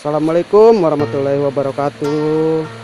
Assalamualaikum warahmatullahi wabarakatuh.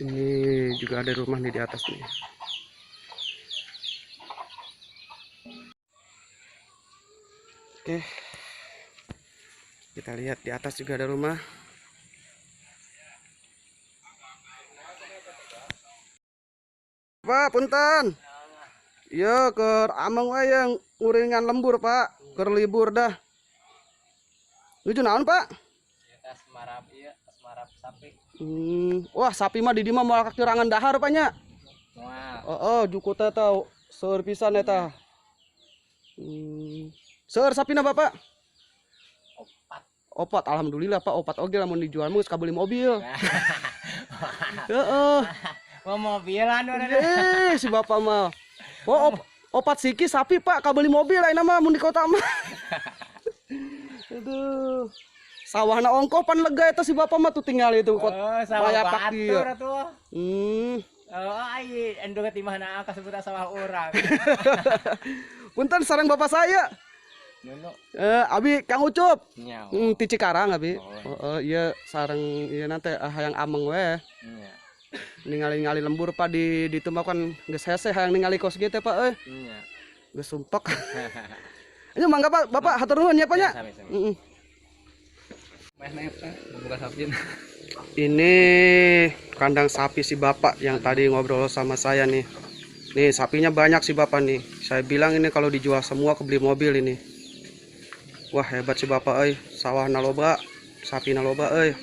Ini juga ada rumah nih di atas nih. Oke. Kita lihat di atas juga ada rumah. Pak, punten. Iya, keur ameng we yang nguringan lembur, Pak. Keur libur dah. Nuju naon, Pak? Ya, semarap ieu, semarap sapi. Wah, sapi mah di dieu mah moal kakirangan dahar, Pak nya. Moal. Heeh, juku teh tau seueur pisan eta. Seueur sapina, Bapak? Opat. Opat, alhamdulillah, Pak. Opat oge lamun dijual mah geus kabeli mobil. Heeh. Mau mobilan urang. Si bapak mah. Oh, opat siki sapi, Pak, kabeli mobil ayeuna mah mun di kota mah. Aduh. Sawahna ongkoh pan lega eta si bapak mah tuh tinggal itu kot. Oh, sawah Mayapak batur dia. Atuh. Oh, ai endog ti mana kasebut sawah urang. Punten sareng bapak saya. Nunu. Abi Kang Ucup. Nya. Ti Cikarang abi. Oh. Heeh, ieu sareng ieu na teh hayang ameng we. Nya. Ningali-ningali lembur Pak di ditu mah kan geus hese hayang ningali kos kieu teh Pak euy. Nya. Geus sumpek. Ini mangga Pak, Bapak hatur nuhun ya Pak nya. Sami-sami. Heeh. Buka sapi. Ini kandang sapi si bapak yang tadi ngobrol sama saya nih. Nih sapinya banyak si bapak nih. Saya bilang ini kalau dijual semua kebeli mobil ini. Wah hebat si bapak euy, sawah naloba, sapi naloba euy.